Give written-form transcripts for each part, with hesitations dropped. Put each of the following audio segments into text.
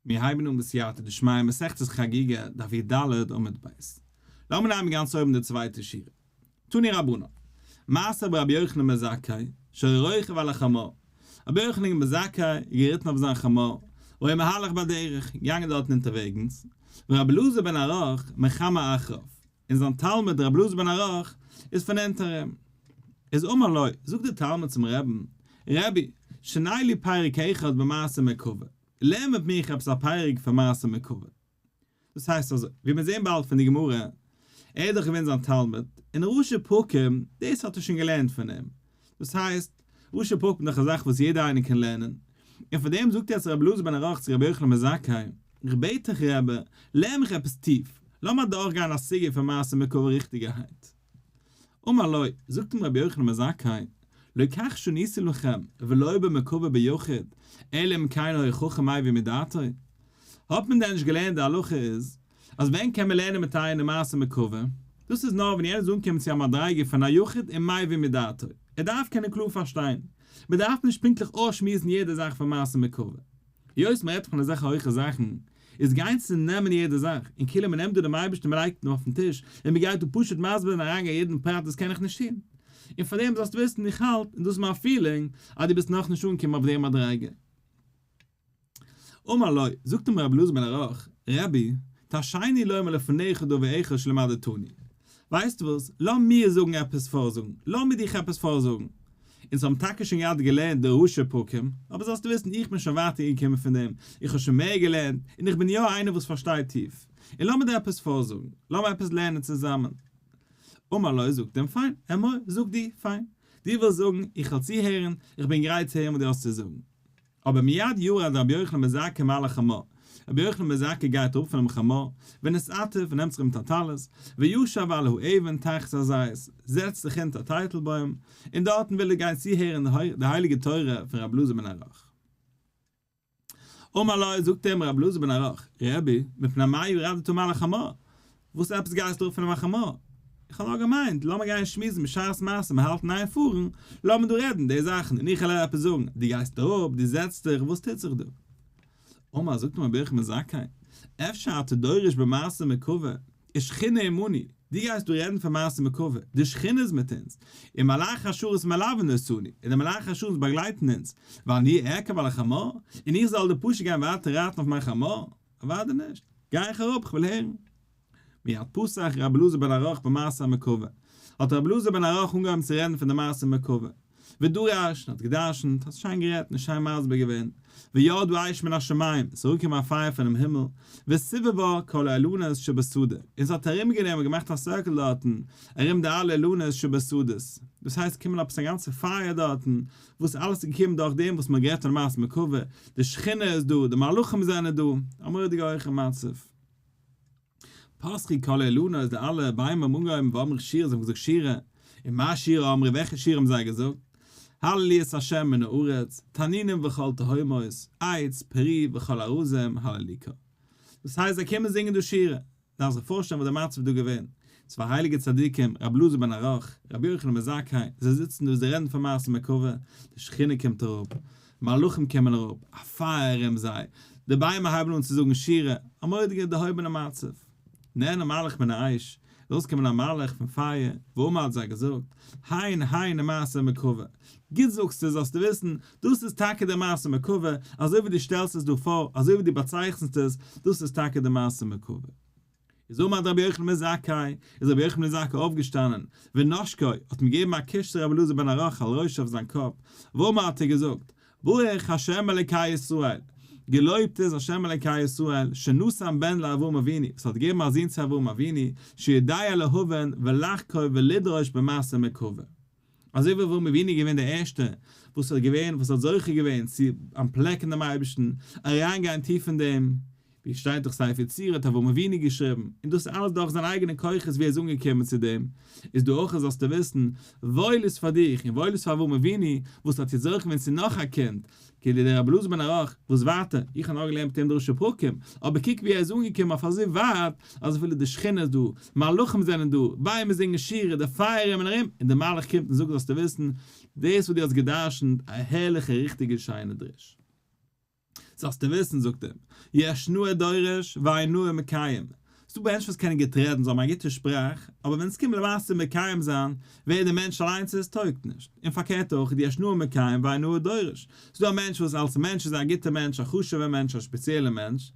מיר הייבן אן בסייעתא דשמיא מסכת חגיגה, דף י"ד עמוד ב'. לאמיר נעמען גאנץ אויבן די צווייטע שורה. תנו רבנן. מעשה ברבי יוחנן בן זכאי, שהיה רוכב על החמור. רבי יוחנן בן זכאי איז געריטן אויף זיין חמור, והיה מהלך בדרך, געגאנגען דארטן אונטערוועגנס, ורבי אלעזר בן ערך מחמר אחריו, און זיין תלמיד רבי אלעזר בן ערך איז פון הינטער אים. איז אמר לו, זאגט דער תלמיד צום רעבן, רבי, שנה לי פרק אחד במעשה מרכבה, לערן מיט מיך עפעס א פרק פון מעשה מרכבה. דאס הייסט אזוי, ווי מיר זעהן באלד פון די גמרא, ער איז דאך געווען זיין תלמיד, און ראשי פרקים, דאס האט ער שוין געלערנט פון אים. דאס הייסט, ראשי פרקים איז דאך א זאך וואס יעדער איינער קען לערנען, און פאר דעם זאגט יעצט רבי אלעזר בן ערך צו רבי יוחנן בן זכאי, איך בעט דיך רבי, לערן מיך עפעס טיף, לאמיר אדורכגיין א סוגיא פון מעשה מרכבה ריכטיגערהייט. אמר לו, זאגט אים רבי יוחנן בן זכאי, לא כך שניתי לכם, ולא במרכבה ביחיד, אלא אם כן היה חכם מביא מדעתו. האט מען דען נישט געלערנט די הלכה איז, אז ווען קען מען לערנען מיט איינעם מעשה מרכבה? דאס איז נאר ווען יענער איז אנגעקומען צו א מדריגה פון א יחיד און מביא מדעתו, ער דארף קענען קלאר פארשטיין, מען דארף נישט פונקטליך אויסשמועסן יעדע זאך פון מעשה מרכבה. היות מען רעדט פון אזעלכע הויכע זאכן, איז גיין צו נעמען יעדע זאך, און כאילו מען נעמט דא דעם אייבערשטן מען לייגט אים אויפן טיש, און מען גייט דא פשוט מסביר זיין אריינגיין יעדן פרט דאס קען איך נישט טון. און פאר דעם זאלסטו וויסן איך האלט, און דאס איז מיין feeling, אז דו ביסט נאכנישט אנגעקומען אויף די מדריגה. אמר לו, זאגט אים רבי אלעזר בן ערך, רבי, תרשני לומר לפניך דבר אחד שלמדתני. ווייסט וואס, לאמיר זאגן עפעס פארזאגן, לאמיר דיך עפעס פארזאגן. אונז האבן טאקע שוין געהאט געלערנט די ראשי פרקים, אבער זאלסטו וויסן איך בין שוין ווייטער געקומען פון דעם, איך האב שוין מער געלערנט, און איך בין יא איינער וואס פארשטייט טיף. און לאמיר דיר עפעס פארזאגן, לאמיר עפעס לערנען צוזאמען. אמר לו, זאגט אים, פיין, אמור, זאג דו, פיין. דו ווילסט זאגן, איך וועל צוהערן, איך בין גרייט צו הערן וואס דו האסט צו זאגן. אבער מיד ירד רבי יוחנן בן זכאי מעל החמור, רבי יוחנן בן זכאי גייט אראפ פונעם חמור, ונתעטף און נעמט זיך אונטער טלית, וישב על האבן תחת הזית, זעצט זיך אונטער א טייטלבוים, און דארטן וויל ער גיין צוהערן די הייליגע תורה פון רבי אלעזר בן ערך. אמר לו, זאגט אים רבי אלעזר בן ערך, רבי, מפני מה ירדת מעל החמור? וואס עפעס גייסטו אראפ פונעם חמור? איך האב נאר געמיינט, לאמיר גיין שמועסן בשעת מעשה, מיר האלטן איין פארן, לאמיר דא רעדן די זאכן, און איך וועל עפעס זאגן, דו גייסט אראפ, דו זעצט דיך, וואס טוט זיך דא? אמר, זאגט אים רבי יוחנן בן זכאי, אפשר אתה דורש במעשה מרכבה, ושכינה עמנו, דו גייסט דא רעדן פון מעשה מרכבה, די שכינה איז מיט אונז, און מלאכי השרת מלווין אותנו, און די מלאכי השרת באגלייטן אונז, ואני ארכב על החמור, און איך זאל דא פשוט גיין ווייטער רייטן אויף מיין חמור? אוודאי נישט, גיי איך אראפ, איך וויל הערן. מיד פתח רבי אלעזר בן ערך במעשה המרכבה, האט רבי אלעזר בן ערך אנגעהויבן צו רעדן פון די מעשה מרכבה, ודרש, און האט גע'דרש'נט, האט שיין גערעדט און שיין מסביר געווען, וירדה אש מן השמים, עס איז אראפגעקומען א פייער פונעם הימל, וסבבה כל האילנות שבשדה, און עס האט ארומגענומען און געמאכט א circle דארטן, ארום די אלע אילנות שבשדות, דאס הייסט קומען עפעס א גאנצע פייער דארטן, וואס אלעס איז געקומען דורך דעם וואס מען האט גערעדט פון מעשה מרכבה, די שכינה איז דא, די מלאכים זענען דא, א מורא'דיגע הויכע מצב. פתחו כל האילנות, די אלע ביימער האבן אנגעהויבן ואמרו שירה, זיי האבן געזאגט שירה, און מה שירה אמרו, וועלכע שירה האבן זיי געזאגט? הללו את ה' מן הארץ, תנינים וכל תהומות, עץ, פרי וכל ארזים, הללוקה. דאס הייסט זיי קומען זינגען דא שירה, דארף זיך פארשטעלן וואס די מצב איז דא געווען, צוויי הייליגע צדיקים, רבי אלעזר בן ערך, רבי יוחנן בן זכאי, זיי זיצן דא, זיי רעדן פון מעשה מרכבה, די שכינה קומט אראפ, מלאכים קומען אראפ, א פייער ארום זיי, די ביימער הייבן אן צו זאגן שירה, א מורא'דיגע דערהויבענע מצב. נענה מלאך מן האש, איז אויסגעקומען א מלאך פון פייער, ואמר האט זיי געזאגט, הן הן מעשה מרכבה, גוט זאגסטו, זאלסטו וויסן, דאס איז טאקע די מעשה מרכבה, אזוי ווי דו שטעלסט עס דא פאר, אזוי ווי דו באצייכנסט עס, דאס איז טאקע די מעשה מרכבה. איז עמד רבי יוחנן בן זכאי, איז רבי יוחנן בן זכאי אויפגעשטאנען, ונשקו, האט אים געגעבן א קוש צו רבי אלעזר בן ערך על ראשו אויף זיין קאפ, ואמר האט ער געזאגט, ברוך השם אלוקי ישראל, געלויבט איז השם אלוקי ישראל, שנתן בן לאברהם אבינו, וואס האט געגעבן א זון צו אברהם אבינו, שיודע להבין ולחקור ולדרוש במעשה מרכבה. אזוי ווי אברהם אבינו איז געווען דער ערשטער וואס האט געווען וואס האט זוכה געווען צו אנטפלעקן דעם אייבערשטן, אריינגיין טיף אין דעם, ווי עס שטייט דאך ספר יצירה האט אברהם אבינו געשריבן, און דאס איז אלעס דורך זיין אייגענע כוחות ווי ער איז אנגעקומען צו דעם, איז דא אויך זאלסטו וויסן, וואויל איז פאר דיך און וואויל איז פאר אברהם אבינו וואס האט יעצט זוכה געווען צו נאך א קינד, כאילו דער רבי אלעזר בן ערך, וואס ווייטער, איך האב נאר געלערנט מיט אים דרשו פרקים, אבער קוק ווי ער איז אנגעקומען אויף אזוי ווייט, אז אפילו די שכינה איז דא, מלאכים זענען דא, ביימער זינגען שירה, די פייער ארום און ארום, און דער מלאך קומט און זאגט זאלסטו וויסן, דאס וואס דו האסט גע'דרש'נט, א הערליכע ריכטיגע שיינע דרוש. זאלסטו וויסן, זאגט אים, יש נאה דורש ואין נאה מקיים, ס'דא מענטשן וואס קענען גוט רעדן, זיי האבן א גוטע שפראך, אבער ווען עס קומט למעשה מקיים זיין, ווער דער מענטש אליינס איז, טויגט נישט. און פארקערט אויך, יש נאה מקיים ואין נאה דורש. ס'דא א מענטש וואס אלס מענטש איז ער א גוטער מענטש, א חשוב'ער מענטש, א שפעציעלער מענטש,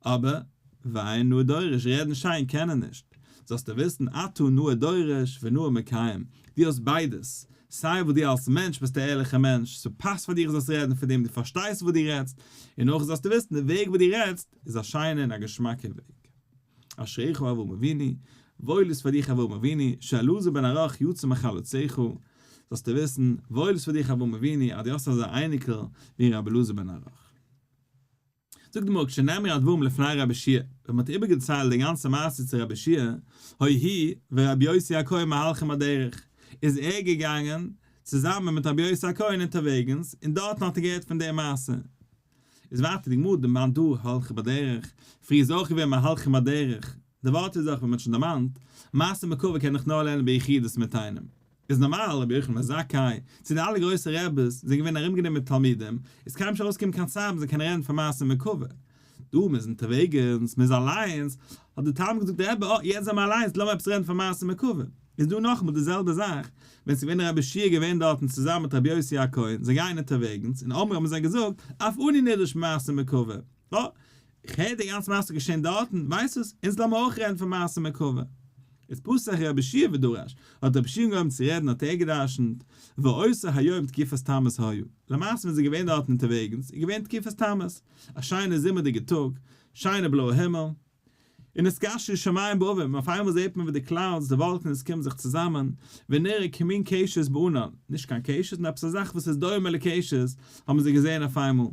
אבער ואין נאה דורש, רעדן שיין קען ער נישט. זאלסטו וויסן, אתה נאה דורש ונאה מקיים, דו האסט ביידעס, סיי וואס דו אלס מענטש ביסט א ערליכער מענטש, ס'פאסט פאר דיך זאלסט רעדן פון דעם, דו פארשטייסט וואס דו רעדסט, און אויך זאלסטו וויסן די וועג וואס דו רעדסט איז א שיינע און א געשמאקע וועג. אשריך אברהם אבינו, וואויל איז פאר דיך אברהם אבינו, שאלעזר בן ערך יצא מחלציך, זאלסטו וויסן, וואויל איז פאר דיך אברהם אבינו אז דו האסט אזא אייניקל ווי רבי אלעזר בן ערך. זאגט די גמרא כשנאמרו הדברים לפני רבי יהושע, ווען מ'האט איבערגעציילט די גאנצע מעשה צו רבי יהושע, היה הוא ורבי יוסי הכהן מהלכים בדרך, איז ער געגאנגען צוזאמען מיט רבי יוסי הכהן אונטערוועגנס, און דארטן האט ער געהערט פון די מעשה. איז ווייטער די גמרא דערמאנט דא הלכו בדרך, פריער איז אויך געווען מהלכים בדרך, די ווארט איז דאך ווי מ'האט שוין דערמאנט, מעשה מרכבה קען איך נאר לערנען ביחידות מיט איינעם. איז נארמאל רבי יוחנן בן זכאי, צו די אלע גרויסע רעבעס, זענען געווען ארומגענומען מיט תלמידים, איז קיינמאל נישט ארויסגעקומען קיין צייט מ'זאל קענען רעדן פון מעשה מרכבה. דא מ'איז אונטערוועגנס, מ'איז אליינס, האט די תלמיד געזאגט רבי אה, יעצט זעמער אליינס, לאמיר עפעס רעדן פון מעשה מרכבה. איז דא נאכאמאל די זעלבע זאך, ווען ס'איז געווען רבי יהושע געווען דארטן צוזאמען מיט רבי יוסי הכהן, זיי גייען אונטערוועגנס, און אמרו האבן זיי געזאגט, אף אנו נדרש מעשה מרכבה. אה, איך הער די גאנצע מעשה געשען דארטן, ווייסט וואס, אונז לאמיר אויך רעדן פון מעשה מרכבה. איז פתח רבי יהושע ודרש, האט רבי יהושע אנגעהויבן צו רעדן האט ער געדרשנט, ואותו היום תקופת תמוז היה, למעשה ווען זיי געווען דארטן אונטערוועגנס איז געווען תקופת תמוז, א שיינע זומערדיגע טאג, שיינע בלויע הימל, און נתקשרו שמים בעבים, און אויף איינמאל זעט מען ווי די clouds, די וואלקענעס קומען זיך צוזאמען, ונראה כמין קשת בענן, נישט קיין קשת, נאר עפעס א זאך וואס איז דומה לקשת, האבן זיי געזען אויף איינמאל,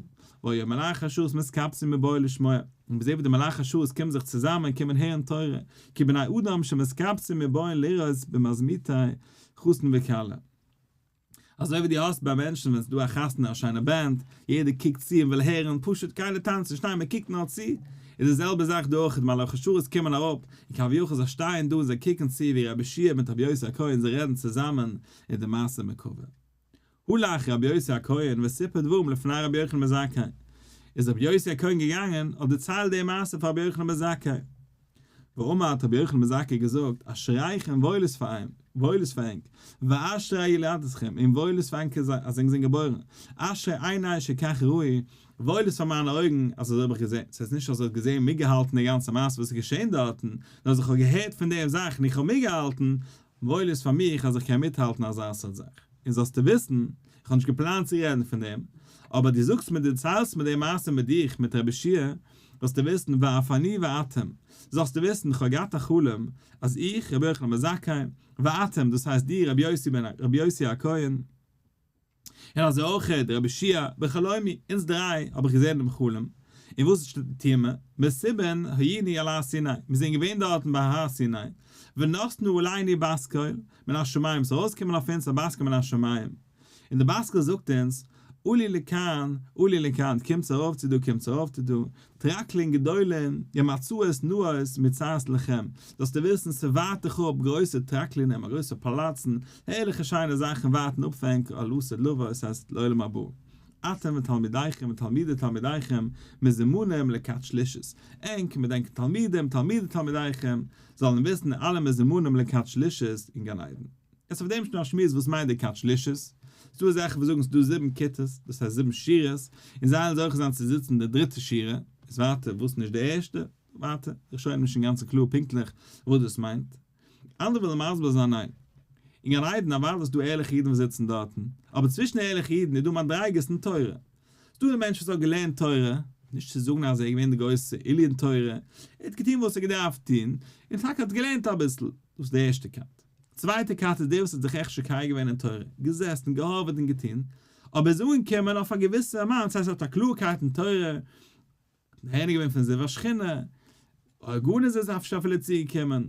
והיו מלאכי השרת מתקבצים מבעיא לשמוע, און מען זעט ווי די מלאכי השרת קומען זיך צוזאמען קומען הערן תורה, כי בני אדם שמתקבצים ובאין לראות במזמורתי חתן וכלה. אזוי ווי דו האסט ביי מענטשן ווען ס'דא א חתונה א שיינע band, יעדער קוקט צו און וויל הערן, פשוט קיינער טאנצט נישט, ניין מען קוקט נאר צו, איז די זעלבע זאך דא אויך, די מלאכי השרת קומען אראפ, און כביכול זיי שטייען דא און זיי קוקן צו ווי רבי יהושע מיט רבי יוסי הכהן זיי רעדן צוזאמען אין די מעשה מרכבה. הלך רבי יוסי הכהן וסיפר דברים לפני רבי יוחנן בן זכאי, איז רבי יוסי הכהן געגאנגען האט דערציילט די מעשה פאר רבי יוחנן בן זכאי. ואמר האט רבי יוחנן בן זכאי געזאגט, אשריכם וואויל איז פאר אים, וואויל איז פאר ענק, ואשרי ילדתכם, און וואויל איז פאר ענק אז ענק זענען געבוירן, אשרי עיני שכך ראו, וואויל איז פאר מיינע אויגן אז אזוי האב איך געזען, ס'הייסט נישט אז ער האט געזען און מיטגעהאלטן די גאנצע מעשה וואס איז געשען דארטן, נאר אז איך האב געהערט פון דעם זאך און איך האב מיטגעהאלטן, וואויל איז פאר מיך אז איך קען מיטהאלטן אזא סארט זאך. און זאלסטו וויסן, איך האב נישט געפלאנט צו רעדן פון דעם, אבער דו זאגסט מיר, דו דערציילסט מיר די מעשה מיט דיך, מיט רבי יהושע, זאלסטו וויסן, ואף אני ואתם, זאלסטו וויסן, איך האב געהאט א חלום, אז איך, רבי יוחנן בן זכאי, ואתם, דאס הייסט דו, רבי יוסי בן רבי יוסי הכהן, און אזוי אויך רבי יהושע, בחלומי, אונז דריי, האב איך געזען דעם חלום, און וואס טוען מיר? מסובין היינו על הר סיני, מיר זענען געווען דארטן ביי הר סיני, ונתנה עלינו בת קול מן השמים, ס'איז ארויסגעקומען אויף אונז א בת קול מן השמים, און די בת קול זאגט אונז, עלו לכאן, עלו לכאן, קומטס ארויף צו דא, קומטס ארויף צו דא, טרקלין גדולים, ומצעות נאות מוצעות לכם, זאלסטו וויסן ס'ווארט דיך אפ גרויסע טרקלינים, גרויסע פאלאצן, הערליכע שיינע זאכן ווארטן אפ פאר ענק על לעתיד לבוא, עס הייסט לעולם הבא. אתם ותלמידיכם ותלמידי תלמידיכם מזומנים לכת שלישית, ענק מיט ענקער תלמידים תלמידי תלמידיכם זאלן וויסן אלע מזומנים לכת שלישית אין גן עדן. עס איז אויף דעם שוין א שמועס וואס מיינט די כת שלישית, ס'דא אזעלכע וואס זאגן ס'דא זיבן כיתות, דאס הייסט זיבן שורות, און זיי וועלן זוכה זיין צו זיצן די דריטע שורה, איז ווייטער וואס נישט די ערשטע, ווייטער, איך שוין נישט אינגאנצן קלאר פונקטליך וואס דאס מיינט. אנדערע ווילן מסביר זיין ניין. אין גן עדן אוודאי איז דא ערליכע אידן וואס זיצן דארטן, אבער צווישן ערליכע אידן איז דא מדריגות אין תורה. ס'דא די מענטש וואס האט געלערנט תורה, נישט צו זאגן אז ער איז געווען די גרויסע עילוי אין תורה, ער האט געטון וואס ער האט געדארפט טון, און טאקע האט געלערנט אביסל, דאס איז די ערשטע כת. צווייטע כת איז דער וואס האט זיך עכט משקיע געווען אין תורה, געזעסן, געהארוועט און געטון, אבער איז אנגעקומען אויף א געוויסע amount, ס'הייסט ער האט א קלארקייט אין תורה, נהנה געווען פון זיו השכינה, ארגון איז עס אפשר אפילו צוגעקומען,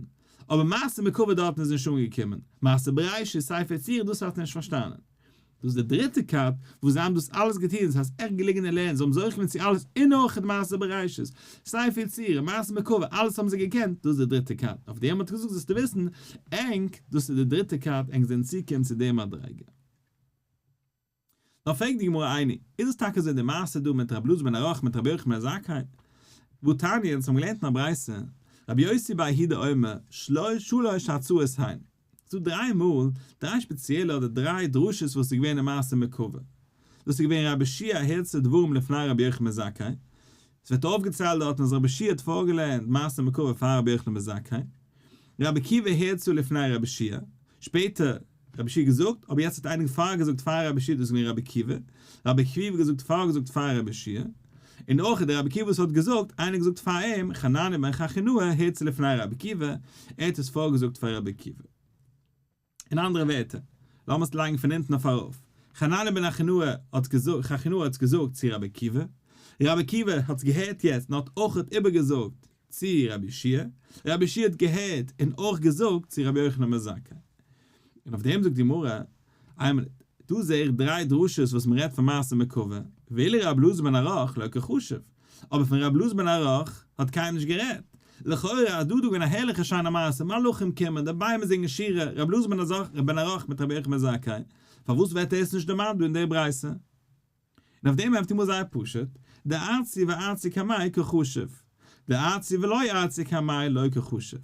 אבער מעשה מרכבה דארטן איז נישט אנגעקומען, מעשה בראשית, ספר יצירה דאס האט ער נישט פארשטאנען. דאס איז די דריטע כת וואס זיי האבן דאס אלעס געטון, דאס הייסט עכט געליגן און לערנען, זיי האבן זוכה געווען צו אלעס און אויך מעשה בראשית, ספר יצירה, מעשה מרכבה, אלעס האבן זיי געקענט, דאס איז די דריטע כת, אויף דעם האט ער געזאגט זאלסטו וויסן, ענק, דאס איז די דריטע כת, ענק זענען צוגעקומען צו די מדריגה. נאר פרעגט די גמרא איני, איז עס טאקע אזוי די מעשה דא מיט רבי אלעזר בן ערך מיט רבי יוחנן בן זכאי? והתניא, אונז האבן געלערנט אין א ברייתא, רבי יוסי בר יהודה אומר, שלש הרצאות הן. ס'דא דריי מאל, דריי שפעציעלע אדער דריי דרשות וואס איז געווען אין מעשה מרכבה. דאס איז געווען רבי יהושע הרצה דברים לפני רבי יוחנן בן זכאי. עס ווערט אויפגעציילט דארטן אז רבי יהושע האט פארגעלערנט מעשה מרכבה פאר רבי יוחנן בן זכאי. רבי עקיבא הרצה לפני רבי יהושע. שפעטער רבי יהושע געזאגט, אבער יעצט האט איינער פארגעזאגט פאר רבי יהושע, דאס איז געווען רבי עקיבא, רבי עקיבא האט געזאגט פארגעזאגט פאר רבי יהושע, און אויך דער רבי עקיבא וואס האט געזאגט, איינער געזאגט פאר אים, חנניה בן חכינאי הרצה לפני רבי עקיבא, ער האט עס פארגעזאגט פאר רבי עקיבא. אין אנדערע ווערטער, לאמיר עס לייגן פון אונטן אויף ארויף, חנניה בן חכינאי האט געזאגט, חכינאי האט עס געזאגט צו רבי עקיבא, רבי עקיבא האט עס געהערט יעצט און האט אויך איבערגעזאגט צו רבי יהושע, רבי יהושע האט געהערט און אויך געזאגט צו רבי יוחנן בן זכאי. און אויף דעם זאגט די גמרא, איין מינוט, דא זעה איך דריי דרשות וואס מען רעדט פון מעשה מרכבה, ואילו רבי אלעזר בן ערך לא קא חשיב, אבער פון רבי אלעזר בן ערך האט קיינער נישט גערעדט, לכאורה אז דא דא געווען א הערליכע שיינע מעשה, מלאכים קומען, די ביימער זינגען שירה, רבי אלעזר בן ערך מיט רבי יוחנן בן זכאי, פארוואס ווערט דאס נישט דערמאנט דא אין די ברייתא? און אויף דעם ענטפערט די גמרא זייער פשוט, דארצי וארצי קמיה קא חשיב, דארצי ולא ארצי קמיה לא קא חשיב.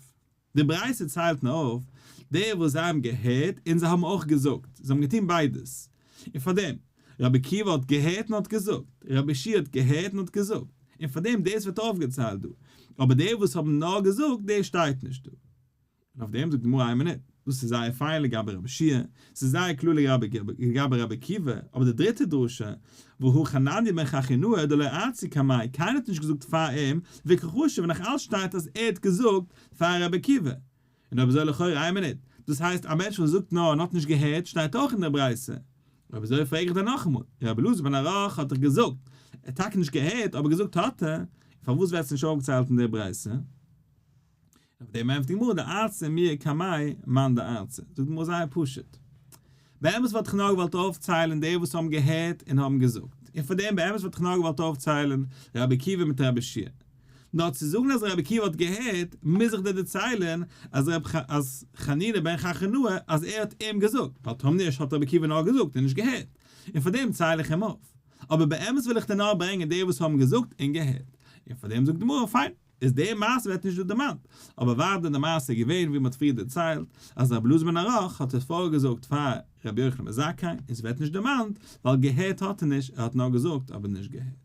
די ברייתא ציילט נאר אויף די וואס זיי האבן געהערט און זיי האבן אויך געזאגט, זיי האבן געטון ביידעס. און פאר דעם, רבי עקיבא האט געהערט און האט געזאגט, רבי יהושע האט געהערט און האט געזאגט, און פאר דעם דאס ווערט אויפגעציילט דא, אבער די וואס האבן נאר געזאגט דאס שטייט נישט דא. און אויף דעם זאגט די גמרא איין מינוט, דאס איז זייער פיין לגבי רבי יהושע, ס'איז זייער קלאר לגבי רבי עקיבא, אבער די דריטע דרשה, והא חנניה בן חכינאי דלא ארצי קמיה, קיינער האט נישט געזאגט פאר אים, וקא חשיב און נאך אלץ שטייט אז ער האט געזאגט פאר רבי עקיבא. און אויב אזוי לכאורה איין מינוט, דאס הייסט א מענטש וואס זאגט נאר און האט נישט געהערט שטייט אויך אין דער ברייתא. אויב אזוי פרעג איך דיר נאכאמאל, רבי אלעזר בן ערך האט דאך געזאגט, ער האט טאקע נישט געהערט אבער געזאגט האט ער, פארוואס ווערט עס נישט אויפגעציילט אין דער ברייתא? אויף דעם ענטפערט די גמרא דארצי מיהא קמיה מאן דארצי, זאגט די גמרא זייער פשוט, באמת וואלט איך נאר געוואלט אויפציילן די וואס האבן געהערט און האבן געזאגט, און פאר דעם באמת וואלט איך נאר געוואלט אויפציילן רבי עקיבא מיט רבי יהושע, נאר צו זאגן אז רבי עקיבא האט געהערט, מוז איך דיר דערציילן אז רב אז חנינא בן חכינאי אז ער האט אים געזאגט, ווייל טאמער נישט האט רבי עקיבא נאר געזאגט און נישט געהערט, און פאר דעם צייל איך אים אויף. אבער באמת וויל איך דיר נאר ברענגען די וואס האבן געזאגט און געהערט, און פאר דעם זאגט די גמרא פיין. איז די מעשה ווערט נישט דא דערמאנט, אבער ווייטער די מעשה איז געווען ווי מ'האט פריער דערציילט אז רבי אלעזר בן ערך האט עס פארגעזאגט פאר רבי יוחנן בן זכאי און ס'ווערט נישט דערמאנט ווייל געהערט האט ער נישט, ער האט נאר געזאגט אבער נישט געהערט.